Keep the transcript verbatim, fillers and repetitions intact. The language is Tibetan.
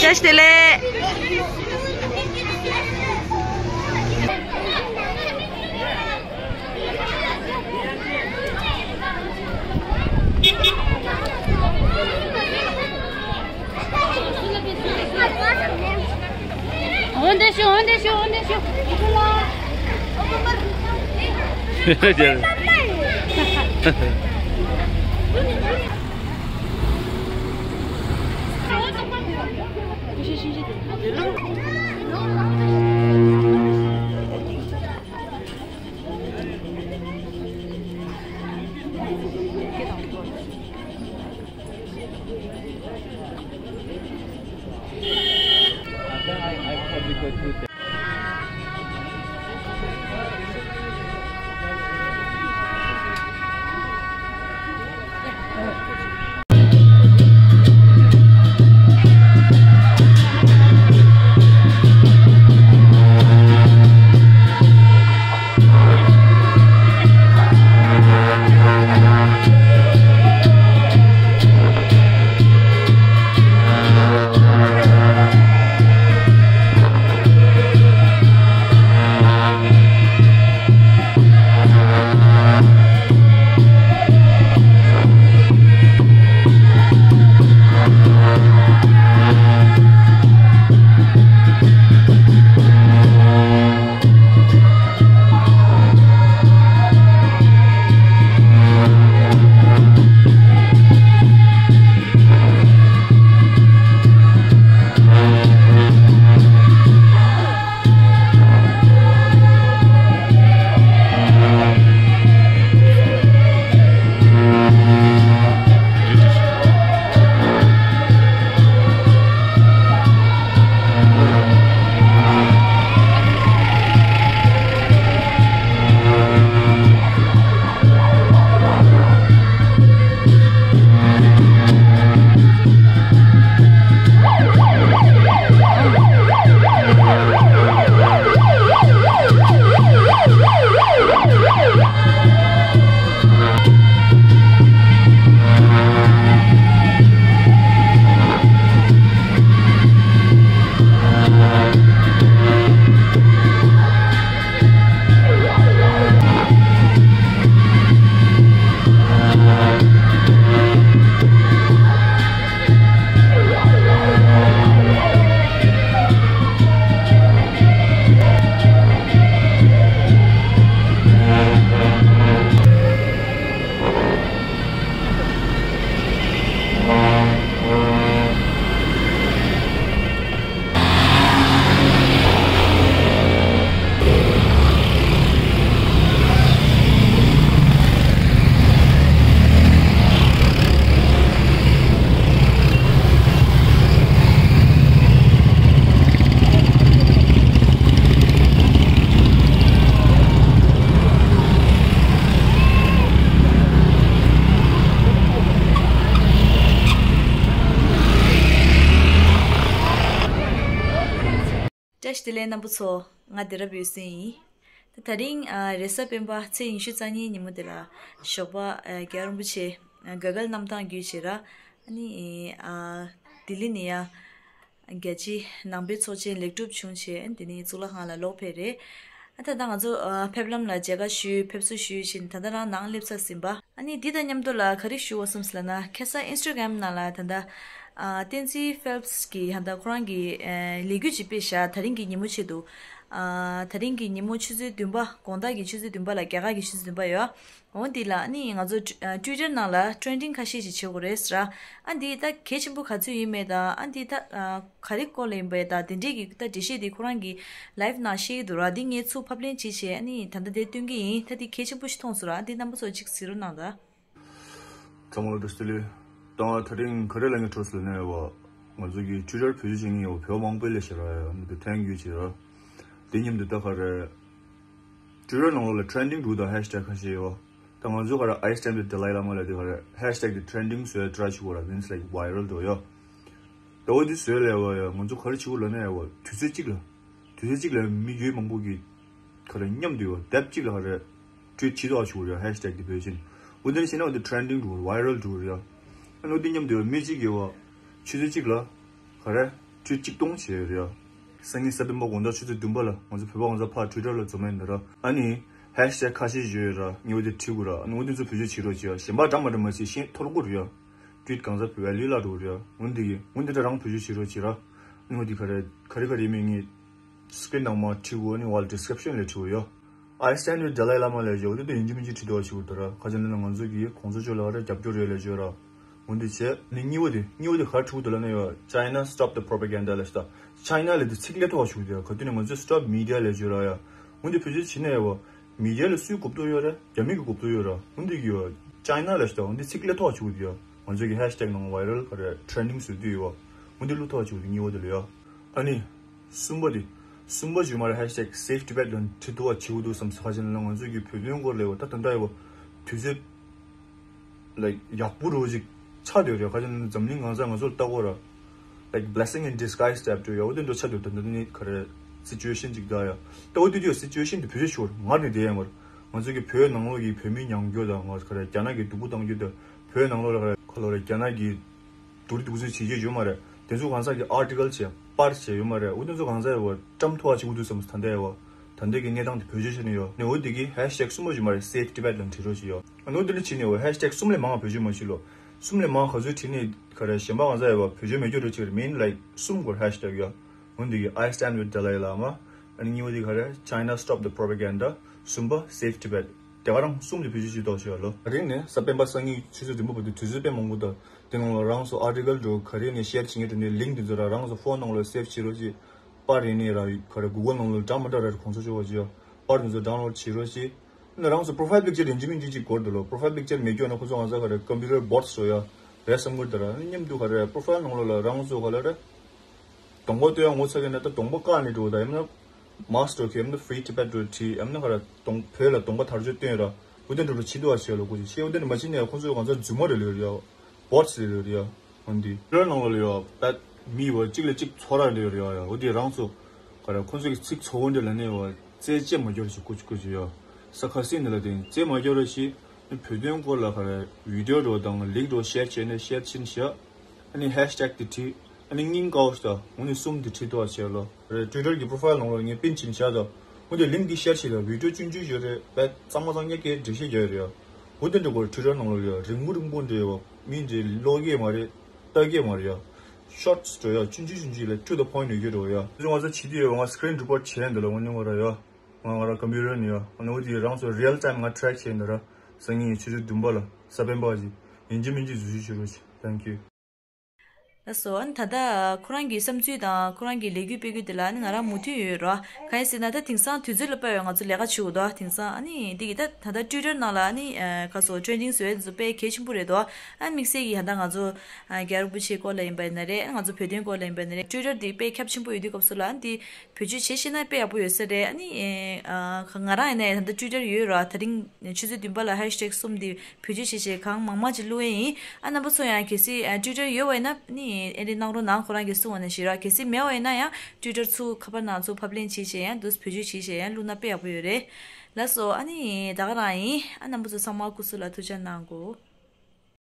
བཀྲ་ཤིས་བདེ་ལེགས། འོན་ཏེ་ཤོག་འོན་ཏེ་ཤོག་འོན་ཏེ་ཤོག་བཀྲ་ཤིས་བདེ་ལེགས་རྣམ་པ་ཚོ། ང་སྡེ་རབ་འོད་ཟེར་ཡིན། ད་དེ་རིང་ཨ་རེས་གཟའ་སྤེན་པ་ཚེས་ཉི་ཤུ་རྩ་གཉིས་ཉིན་མོ་དེ་ལ་ཞོགས་པ་ཨ་རྒྱལ་བ་རིན་པོ་ཆེ་ཨ་ག་གལ་གནམ་ཐང་བརྒྱུད་བྱས་ར། ཨ་ནི་ཨ་ལྡི་ལི་ནས་ཡ་རྒྱལ་སྤྱིའི་ནང་པའི་ཚོགས་ཆེན་ལེགས་གྲུབ་བྱུང་བྱས། དེ་ནས་གཙུག་ལག་ཁང་ལ་ལོག་ཕེབས་རེད། ཨ་ད་ལྟ་ང་ཚོ་ཨ་ཕེབས་ལམ་ལ་མཇལ་ཁ་ཞུས། ཕེབས་བསུ་ཞུས་བཞིན་ད་ལྟ་རང་ནང་སླེབས་ཚར་ཟིན་པ། ཨ་ནི་འདི་དང་མཉམ་དུ་ལ་ག་རེ་ཞུ་བ་བསམ་སོང་ལབ་ན། ཁ་སང་ཨིན་སི་ཊ་གྷ་རམ་ནང་ལ་ད་ལྟ་ཨ་བསྟན་འཛིན་ཕེལ་པི་སི་གི་ད་ལྟ་ཁོ་རང་གི་ཨ་ལས་འགུལ་ཅིག་སྤེལ་བཞག་དེ་རིང་གི་ཉིན་མོ་ཆེད་དུ། ཨ་དེ་རིང་གི་ཉིན་མོ་ཆུ་ཚོད་བདུན་པ། དགོང་དག་གི་ཆུ་ཚོད་བདུན་པ་ལ། རྒྱ་གར་གྱི་ཆུ་ཚོད་བདུན་པ་ཡོད། འོ་འདི་ལ་ཨ་ནི་ང་ཚོ་ཊུ་ཨ་ཊུ་ཝི་ཊར་ནང་ལ་ཊེན་ཌིང་ཁ་ཤས་ཤིག་བྱེད་དགོས་རེད་ཟེར། ཨ་འདི་ད་གལ་ཆེན་པོ་ག་ཚོད་ཡིན་མེད་དང་། ཨ་འདི་ད་ཨ་ག་རེ་སྐོར་ལ་ཡིན་པས་དང་། དེ་འདྲས་ཀྱི་ད་འགྲེལ་བཤད་འདི་ཁོ་རང་གི་ལའིབ་ནང་བཤད་ཀྱི་འདུག་ར། འདི་ངས་ཚུར་ཕབ་ལེན་བྱས་བྱས་ཨ་ནི་ད་ལྟ་དེ་སྟོན་གྱི་ཡིན། ད་འདི་གལ་ཆེན་པོ་ཞིག་མཐོང་སོང་ར། ཨ་འདི་རྣམ་པ་ཚོ་ཅིག་གཟིགས་རོགས་གནང་དང་། ཚང་མ་ལ་བཀྲ་ཤིས་བདེ་ལེགས། ད་ང་དེ་རིང་ག་རེ་ལབ་སྙིང་བྲོ་སོང་ལབ་ན་ཡ་བ། ང་ཚོ་གི་ཊུ་ཝི་ཊར་བེད་སྤྱོད་བྱེད་མཁན་ཡོད་བོད་མང་པོ་སླེབས་ཤག་ར། ཡ་མི་དུ་ཐེངས་ཡོད་ཅེས་ར། དེ་མཉམ་དུ་ད་ག་རེ། ཊུ་ཝི་ཊར་ནང་ལོགས་ལ་ཊེན་ཌིང་འདུག་དང་ཧེཤ་ཊེག་ཁ་ཤས་ཡོད། ད་ང་ཚོ་ག་རེ་I stand with Dalai Lama ལབ་དུས་ག་རེ་ཧེཤ་ཊེག་དེ་ཊེན་ཌིང་བཟོས་ཊ་རའི་བྱེད་དགོས་ར། མིན་སི་ལའིཀ་བའི་རལ་འགྲོ་ཡ། ད་འོ་དེ་བཟོས་ལས་བ་ཡ། ང་ཚོ་ག་རེ་བྱེད་དགོས་ལབ་ན་ཡ་བ། དུས་ཚོད་གཅིག་ལ། དུས་ཚོད་གཅིག་ལ་མི་ཡོད་མང་པོ་གིས་ག་རེ་མཉམ་དུ་ཡོད་དེབ་གཅིག་ལ་ག་རེ་tweet་བྱེད་ཐུབ་པ་བྱུང་རེད་ཡ། ཧེཤ་ཊེག་དེ་བེད་སྤྱོད་འོ་དེ་བྱས་ན་འོ་དེ་trending་འགྲོ་viral་འགྲོ་རེད་ཡ། ཨ་ནི་འོ་དེ་མཉམ་དུ་ཡོད་མི་གཅིག་གིས་བ་ཆུ་ཚོད་གཅིག་ལ་ག་རེ་tweet་གཅིག་སྟོང་བྱས་ཡོད་རེད་ཡ། སང་ཉིན་གཟའ་སྤེན་པ་དགོང་དག་ཆུ་ཚོད་བདུན་པ་ལ་ང་ཚོ་བོད་པ་གང་ཟག་ཕར་Twitter་ལ་འཛོམས་ཡིན་ད་ར། ཨ་ནི་ཧེཤ་ཊེག་ཁ་ཤས་ཤིག་ཡོད་ར། ངས་འོ་དེ་བྲིས་དགོས་ར། ཨ་ནི་འོ་དེ་ཚོ་བེད་སྤྱོད་བྱེད་རོགས་བྱེད་ཡ། གཞན་པ་འདྲ་མ་འདྲ་མ་བྱེད། གཞན་འཐོར་དགོས་རེད་ཡ། tweet་གང་ཟག་value་བརླག་འགྲོ་གི་རེད་ཡ། འོ་འདི་གི་འོ་འདི་འདྲ་རང་བེད་སྤྱོད་བྱེད་རོགས་བྱེད་ར། ཨ་ནི་འོ་འདི་ག་རེ་ག་རེ་ག་རེ་ཡིན་མིན་ངས་screen་ནང་མར་བྲིས་དགོས། ཨ་ནི་འོག་ལ་description་ལ་བྲིས་དགོས་ཡ། I stand with Dalai Lama་ལབ་ཡོད། འོ་དེ་དུ་ཡིན་གཅིག་མིན་གཅིག་བྲིས་འདུག་བ་ཞུ་དགོས་ད་ར། ཁ་ཆེ་ལ་ན་ང་ཚོ་གིས་གོང་ས་མཆོག་ལ་ར་རྒྱབ་སྐྱོར་ཡོད་ལབ་བརྗོད་ར། འོ་འདི་བྱས་ནི་གཉིས་པ་དེ་གཉིས་པ་དེ་ག་རེ་བྲིས་འདུག་ལབ་ན་ཡོད། China stop the propaganda་ལབ་ཤི་ད། China་ལབ་དེ་ཚིག་ལས་ཐོག་བ་ཞུ་དགོས་ད་ར། ག་དུས་ནས་ང་ཚོས་stop media་ལབ་བརྗོད་ར་ཡ། འོ་འདི་བེད་སྤྱོད་བྱེད་ན་ཡ་བ་media་ལ་སུས་གོ་བསྡུར་ཡོད་རེད། རྒྱ་མི་གིས་གོ་བསྡུར་ཡོད་ར། འོ་འདི་གི་ཡོད། China་ལབ་ཤི་ད། འོ་འདི་ཚིག་ལས་ཐོག་བ་ཞུ་དགོས་ད་ཡ། ང་ཚོ་གི་ཧེཤ་ཊེག་ནང་viral་ག་རེ་trending་བཟོས་དུས་ཡོད་བ། འོ་འདི་ལུ་ཐོག་བ་ཞུ་དགོས་ད་གཉིས་པ་དེ་ལ་ཡ། ཨ་ནི། གསུམ་པ་དེ། གསུམ་པ་ཞུ་མ་རེད། ཧེཤ་ཊེག་Save Tibet་ལ་འབྲི་ཐུབ་པ་བྱེད་དགོས་འདུག་བསམ་སོང་། ཁ་ཆེ་ལ་ང་ཚོ་གི་བོད་དོན་སྐོར་ལ་ཡོད་ད་ད་ལྟ་ཡོད་དུས་ཚོད་like་ཡག་པོ་རོ་ཅིག་ཆགས་བསྡད་རེད། ཁ་ཆེ་ལ་འཛམ་གླིང་གང་ས་ང་ཚོར་ལྟ་གོ་ར་like blessing in disguise་type་དུ་ཡོད་དེ་འགྲོ་ཆགས་འདུག་ད་ལྟ་ནི་ག་རེ་situation་ཅིག་ད་ཡ། ལྟ་བ་དུས་དུས་situation་དེ་བེད་སྤྱོད་ཤོར་ངར་ནས་བསྡད་ཡ་མར་ང་ཚོ་གི་བོད་ནང་ལོགས་ཀྱི་བོད་མི་མྱང་རྒྱུ་དང་ང་ག་རེ་རྒྱ་ནག་གི་སྡུག་པོ་བཏང་རྒྱུ་དང་བོད་ནང་ལོགས་ལ་ག་རེ་ཁ་ལོ་རེ་རྒྱ་ནག་གི་དུག་རི་དུག་གཟེར་བྱེད་རྒྱུ་ཡོད་མ་རེད། དེ་ཚོ་གང་ཟག་གི་article་བྱས་པར་བྱས་ཡོད་མ་རེད། འོ་དེ་ཚོ་གང་ཟག་ཡོད་བཀྲམ་ཐུབ་པ་བྱེད་དགོས་འདུག་བསམ་ད་ལྟ་ཡོད་བ། ད་ལྟ་གི་གནས་སྟངས་དེ་བེད་སྤྱོད་བྱས་ནས་ཡོད་ནས་འོ་དེ་གི་ཧེཤ་ཊེག་གསུམ་པ་ཞིག་མ་རེད། Save Tibet་ལ་འབྲི་རོགས་ཞིག་ཡོད། ཨ་ནོ་དེ་ལ་བྱས་ནས་འོ་ཧེཤ་ཊེག་གསུམ་ལས་མང་བ་བེད་སྤྱོད་མ་བྱེད་ལོ། གསུམ་ལས་མང་ག་ཚོད་བྲིས་ནས་ག་རེ་གཞན་པ་གང་ཟག་ཡོད་བ་བེད་སྤྱོད་མེད་རྒྱུ་རེད། ཅིག་རེད་མིན་like་གསུམ་སྐོར་ཧེཤ་ཊེག་ཡོད། འོ་དེ་གི་I stand with Dalai Lama། ཨ་ནི་གཉིས་པ་དེ་ག་རེ་China stop the propaganda། གསུམ་པ་Save Tibet། དེ་ག་རང་གསུམ་དེ་བེད་སྤྱོད་བྱེད་རོགས་ཞུ་ཡ་ལོ། རིང་ནས་གཟའ་སྤེན་པ་སང་ཉིན་ཆུ་ཚོད་བདུན་པ་བར་དུ་དུས་ཚོད་དཔེ་མང་པོ་དང་དེ་ནང་ལ་རང་ཚོ་article་འགྲོ་ག་རེ་ནས་share་བྱེད་མཁན་འགྲོ་ནས་link་དེ་ཚོ་ར་རང་ཚོ་phone་ནང་ལ་save་བྱེད་རོགས་ཞེས་པར་རེ་ནས་ར་ག་རེ་Google་ནང་ལ་འདྲ་མི་འདྲ་ར་གོང་ཚོ་ཆོག་པ་ཅི་ཡ་པར་དེ་ཚོ་download་བྱེད་རོགས་ཞེས་ན་རང་ཚོ་profile picture་ཡིན་གཅིག་མིན་གཅིག་ཅིག་དགོས་འདུག་ལོ། profile picture་མེད་རྒྱུ་ན་ཁོ་ཚོ་ང་ཚོ་ག་རེ་computer bots་བཟོ་ཡ་རེད་བསམ་གི་འདུག་ར། མཉམ་དུ་ག་རེ་profile་ནང་ལོགས་ལ་རང་ཚོ་ག་ལ་རེད། གདོང་པ་སྟོན་ཡ་ངོ་ཚ་གི་ན་ད་གདོང་པ་བཀག་ནས་འགྲོ་ད་ཡམ་ན་mask་འགྲོ་གི་ཡམ་ན་Free Tibet་འགྲོ་བྲིས་ཡམ་ན་ག་ར་གདོང་བོད་ལ་གདོང་པ་དར་ལྕོག་སྟོན་ར་འུ་དེ་འགྲོ་རུ་ཕྱི་དུ་བ་བྱས་ལོ་ཀུ་ཅི་ཤེས་འུ་དེ་འགྲོ་མ་ཕྱི་ནས་ཁོང་ཚོ་གང་ཚ་རྫུན་མ་རེ་ལོས་རེ་ཡ་bots་རེ་ལོས་རེ་ཡ་འོན་ཏེ་ལོ་ནང་ལོ་ལོས་ཡ་པད་མི་བ་གཅིག་ལ་གཅིག་ཚོ་ར་ལོས་རེ་ཡ་ཡ་འུ་དེ་རང་ཚོ་ག་ར་ཁོང་ཚོ་གི་ཚིག་ཚོ་བོ་འདྲ་ལ་ནས་བ་རྩེ་ལྕེ་མ་སྐྱོར་ཞིག་ཀུ་ཅི་ཀུ་ཅི་ཡ་ས་ཁ་སིན་ནི་ལ་དེ་རྩེ་མ་སྐྱོར་ར་ཞིག་བོད་དོན་སྐོར་ལ་ག་ར་video་འགྲོ་དང་link་འགྲོ་share་བྱས་ནས་share་ཕྱིན་ཤག་ཨ་ནི་ཧེཤ་ཊེག་དེ་བྲིས། ཨ་ནི་སྙིང་དཀར་པོ་ཞིག་དང་འོ་ནི་གསུམ་དེ་བྲིས་ཐུབ་པ་བྱས་ལོ། རེད་Twitter་གི་profile་ནང་ལོ་ངས་pin་བྱིན་བྱས་དང་འོ་དེ་link་དེ་share་བྱས་ལ་video་ཆུང་ཆུང་ཡོད་རེད་པས་གཙང་མ་གཙང་རྐྱང་གི་འགྲེལ་བཤད་རྒྱག་ཡོད་རེད་ཡ། འོ་དེ་འདྲ་གོ་Twitter་ནང་ལོ་ཡ་རིང་མོ་རིང་མོ་འདྲ་ཡོད་བ་མི་འདྲ་ཀློག་གི་མ་རེད་ལྟ་གི་མ་རེད་ཡ། shorts་འགྲོ་ཡ་ཆུང་ཆུང་ཆུང་ཆུང་ལ་to the point་ཡོད་ཀྱི་རེད་ཡ། ང་ཚོ་བྱེད་དུས་ཡོད་ང་screen record་བྱས་འདི་ལ་འོ་ནི་ང་ར་ཡ། ང་ང་ར་computer་ནས་ཡ། ཨ་ནི་འོ་དེ་རང་ཚོ་real time་ང་track་བྱས་འདི་ར། སང་ཉིན་ཆུ་ཚོད་བདུན་པ་ལ་གཟའ་སྤེན་པ་ཅིག་ཡིན་གཅིག་མིན་གཅིག་འཛུལ་ཞུགས་བྱེད་རོགས་བྱེད། Thank you། ལགས་སོ། ཨ་ནི་ད་ལྟ་ཁོ་རང་གི་བསམ་ཚུལ་དང་ཁོ་རང་གི་ལས་འགུལ་སྤེལ་རྒྱུ་དེ་ལ་ཨ་ནི་ང་རང་མོས་མཐུན་ཡོད་རོ། གང་ཡིན་ཟེར་ན་ད་དེང་སང་དུས་ཚོད་ལ་དཔག་པའི་ང་ཚོ་ལས་ཀ་བྱེད་དགོས་དོ། དེང་སང་ཨ་ནི་འདི་གི་ད་ད་ལྟ་Twitter་ནང་ལ་ཨ་ནི་ཁ་སོ་trending་བཟོ་ཡ་དེ་ཚོ་དཔེ་གལ་ཆེན་པོ་རེད་དོ། ཨ་ནི་དམིགས་བསལ་གྱི་ད་ལྟ་ང་ཚོ་རྒྱལ་བ་རིན་པོ་ཆེའི་སྐོར་ལ་ཡིན་པ་ཡིན་ན་རེད། ང་ཚོ་བོད་དོན་སྐོར་ལ་ཡིན་པ་ཡིན་ན་རེད། Twitter་འདི་དཔེ་ཁྱབ་ཆེན་པོ་ཡོད་དུས་སྐབས་སུ་ལ་ཨ་ནི་འདི་བེད་སྤྱོད་བྱེད་ཤེས་ན་དཔེ་ཡག་པོ་ཡོད་ས་རེད། ཨ་ནི་ཨ་ང་རང་ཡིན་ན་ད་ལྟ་Twitter་ཡོད་ར། ད་རིང་ཆུ་ཚོད་བདུན་པ་ལ་ཧེཤ་ཊེག་གསུམ་འདི་བེད་སྤྱོད་བྱེད་བྱེད་གང་མང་མང་ཅིག་བླུགས་ཡས་ཡིན། ཨ་རྣམ་པ་ཚོ་ཡང་གལ་སྲིད་ཨ་Twitter་ཡོད་པ་ཡིན་ན་ཨ་ནི་ཨེ་འདྲ་གནང་རོགས་གནང་། ཁོ་རང་གིས་གསུངས་པ་ནང་བཞིན་ར། གལ་སྲིད་མེད་པ་ཡིན་ན་ཡང་Twitter་ཚུར་ཁ་པར་ནང་ཚུར་ཕབ་ལེན་བྱེད་བྱེད་ཡང་འདུག་བེད་སྤྱོད་བྱེད་བྱེད་ཡང་བླུགས་ན་དཔེ་ཡག་པོ་ཡོད་རེད། ལགས་སོ། ཨ་ནི་ད་ག་རང་ཡིན། ཨ་རྣམ་པ་ཚོ་ཚང་མ་སྐུ་གཟུགས་ལ་ཐུགས་ཅག་གནང་གོ།